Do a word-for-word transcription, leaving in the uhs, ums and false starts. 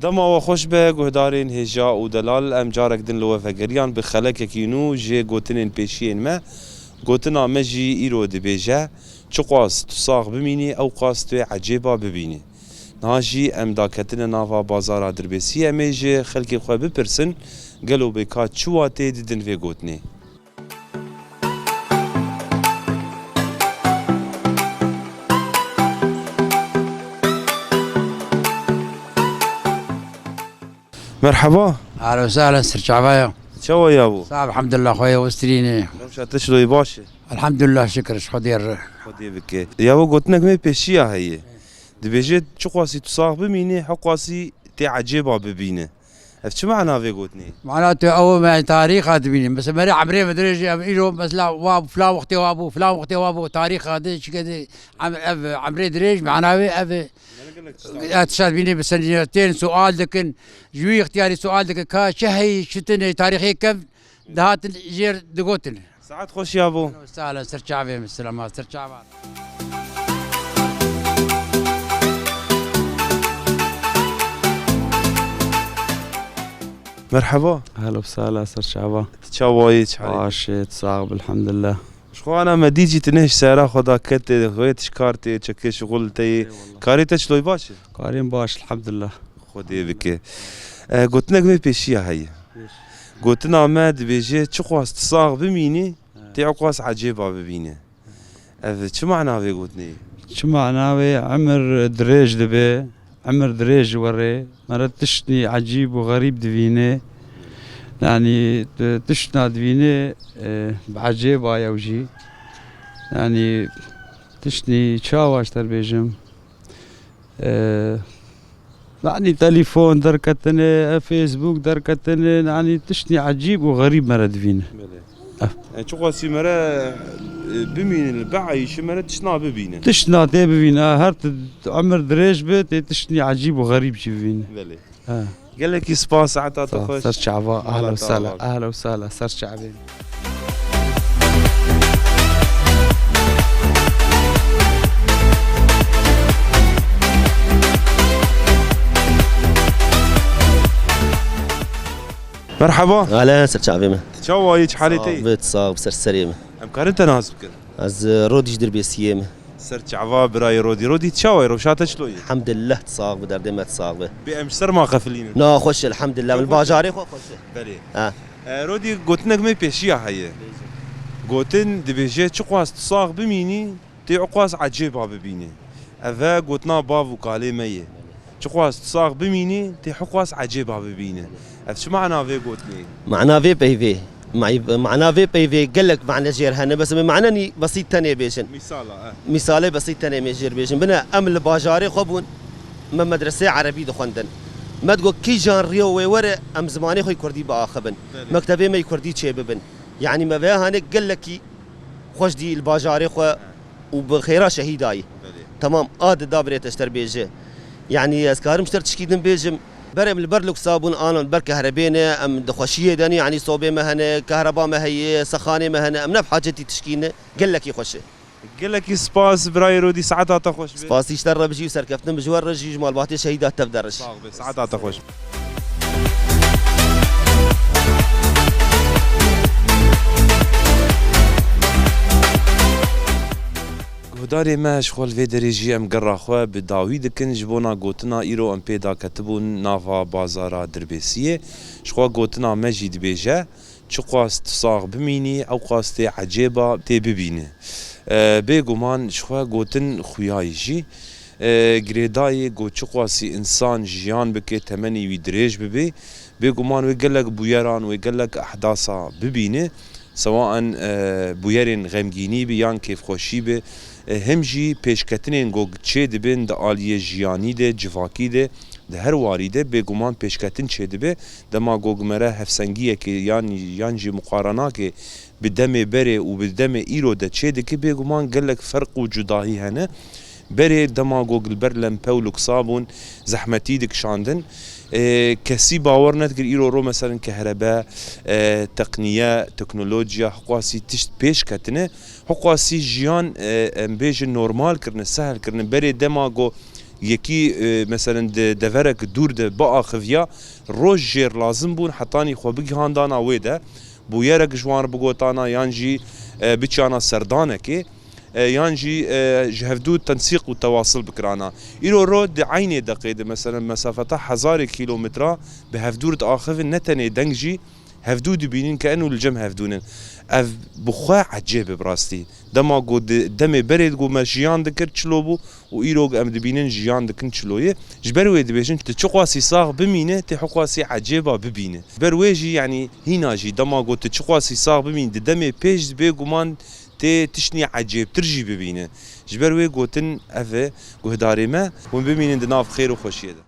Dema we xweş be, guhdarên hêja û delal, em carek din li we vegeriyan bi xelekekî nû ji gotinên pêşiyên me. Gotina me jî îro dibêje, "Çiqas tu sax bimînî, ewqas tu yê ecêba bibînî." Niha jî em daketine nava bazara Dirbêsiyê, em ê ji xelkê xwe bipirsin, gelo bê ka çi watê didin vê gotinê? Merheba. Ahlen we sahlen, serçava ye. Çawa ye bo? Sağ ol, elhamdülillah, xwe ye, we strînê. Rewşa te çilo ye, baş e? Elhamdülillah, şükür, ji Xwedê re. Xwedê bike. Ya bo, gotinek me pêşiya heye. Dibêje, "Çiqasî tu sax bimînî, hewqasî tê ecêba bibîne." Ev çi mana vê gotinê? Mana tu ew me tarîxa dibînî. Mesela merê emrê me dirêj, em îro mesela wa filan wextê wa bû, filan wextê wa bû, tarîxa de çike de em, ev emrê dirêj, mana wê ev e. Ya tişta dibînî bi senî tên sual dikin, ji wî ixtiyarî sual dikin, ka çi heyî, çi tune, tarîxê kev dihatin jêr digotin. Saet xweş ya bo. Sala ser çavê min, selama ser çava. Merheba. Ehla û sala ser çava. Tu çawa yî, çi halê? Baş e, tu sax be, elhamdülillah. Ji xwe ana me dî jî tu ne ji sera xwe da ketê, xwe tu ji kar tê, çekê şixul te yê. Eyvallah. Karê te çilo ye, baş e? Karê min baş, elhamdülillah. Xwedê bike. E, gotinek me pêşiya heye. Pêş. Gotina me dibêje, "Çiqas tu sax bimînî, tê ewqas ecêba bibîne." Ev çi mana vê gotinê ye? Çi mana wê? Emir dirêj dibe, emir dirêj ji we re. Me re tiştî ecîb û xerîb divîne. Yanî, tu tiştna divîne, e, bi ecêba ye ew jî. Yanî, tiştî çawa ji te re bêjim? E, Yanî telefon derketine, e, Facebook derketine, yanî tiştî ecîb û xerîb me re divîne. Belê. Eh. E, çiqasî me re, e, bimîne, li bieyîşe me re tiştna bibîne. Tiştna tê bibîne, her tu emir dirêj be, tê tiştî ecîb û xerîb jî bibîne. Belê. Ha. Gelekî spas, saeta te xweş. Ser çava, ehla û sala, ehla û sala, ser çavê. Merhaba. Ehlen, ser çavê me. Çawa yî, çi halê te yî? Sax be, sax be, ser serê me. Em karin te nas bikin? Ez, e, Rodî ji Dirbêsiyê me. Ser çava birayê Rodî. Rodî, çawa yî, rewşa te çilo ye? Elhamdülillah, tu sax be, derdê me tu sax be. Bê em ji ser ma qefilînin. Na, xweş e, elhamdülillah, li bajarê xwe xweş e. Belê. Ha. E, Rodî, gotinek me pêşiya heye. Gotin dibêje, "Çiqas tu sax bimînî, tê ewqas ecêba bibîne." Ev e gotina bav û kalê me ye. "Çiqas tu sax bimînî, tê hewqas ecêba bibîne." Ev çi mana vê gotinê ye? Mana vê peyvê. May-, mana vê peyvê gelek mane jêr hene, bes em ê manenî besît tenê bêjin. Mîsala, eh. Mîsalê besît tenê em ê jêr bêjin. Bine, em li bajarê xwe bûn, me medreseyê erebî dixwendin. Me digot, kîjan riyo wê were, em zimanê xwe yê kurdî biaxivin. Belê. Mektebê me yê kurdî çêbibin. Yanî me vêya hanê gelekî xweş dî li bajarê xwe û bi xêra şehîdayî. Belê. Temam, a di dabirê te ji te re bêje. Yanî ez karim ji te re tişkî din bêjim. Ber em li ber luksa bûn, anan ber kehrebê ne, em di xweşiyê de ne, yanî sobê me hene, kehreba me heye, sexanê me hene, em ne bi hacetî tişkî ne, gelekî xweş e. Gelekî spas, birayê Rodî, saeta te xweş be. Spasî ji te re bijî û serkeftin bi ji we re jî, ji malbatê şehîda tev de re jî. Sax be, saeta te xweş. Guhdarê me, ji xwe li vê derê jî em gerra xwe bi dawî dikin ji bona gotina îro em pê daketibûn nava bazara Dirbêsiyê. Ji xwe gotina me jî dibêje, "Çiqas tu sax bimînî, ewqas tê ecêba tê bibîne." E, bêguman ji xwe gotin xuya ye jî. E, girêdayî ye ku çiqasî însan jiyan bike, temenê wî dirêj bibe. Bêguman wê gelek bûyeran, wê gelek ehdasa bibîne. Sewaen, e, bûyerên xemgînî be yan kêfxweşî be, e, him jî pêşketinên ku çêdibin di aliyê jiyanî de, civakî de, di her warî de bêguman pêşketin çêdibe. Dema ku me re hevsengiyekê yan, yan jî muqarenakê bi demê berê û bi demê îro de çêdike, bêguman gelek ferq û cudahî hene. Berê dema ku li ber lempe û luksa bûn, zehmetî dikişandin. E, kesî bawer nedikir îro ro, meselen, kehrebe, e, teqniye, teknolojiya, hiqwasî tişt pêş ketine. Hiqwasî jiyan, e, em bêjin normal kirine, sehel kirine. Berê dema ku Yekî, e, meselen di deverek dûr de biaxiviya, roj jêr lazim bûn hetanî xwe bigihandana wê de, bûyerek ji wan re bigotana yan jî, e, biçana serdanekê, e, yan jî, e, ji hevdû tensîq û tewasil bikirana. Îro ro di eynê deqê de, meselen, mesafeta hezarê kîlometra bi hevdûr diaxivin, ne tenê deng jî hevdû dibînin ke eno li cem hevdû nin. Ev bi xwe ecêb e bi rastî. Dema ku di demê berê ku me jiyan dikir çilo bû û îro em dibînin jiyan dikin çiloyê. Ji ber wê dibêjin, tu çiqasî sax bimîne, tê hiqasî ecêba bibîne. Ji ber wê jî, yanî hîna jî dema ku tu çiqasî sax bimîn, di demê pêş de bêguman tê tiştnî ecêbtir jî bibîne. Ji ber wê gotin ev e guhdarê me, hûn bimînin di nav xêr û xweşiyê de.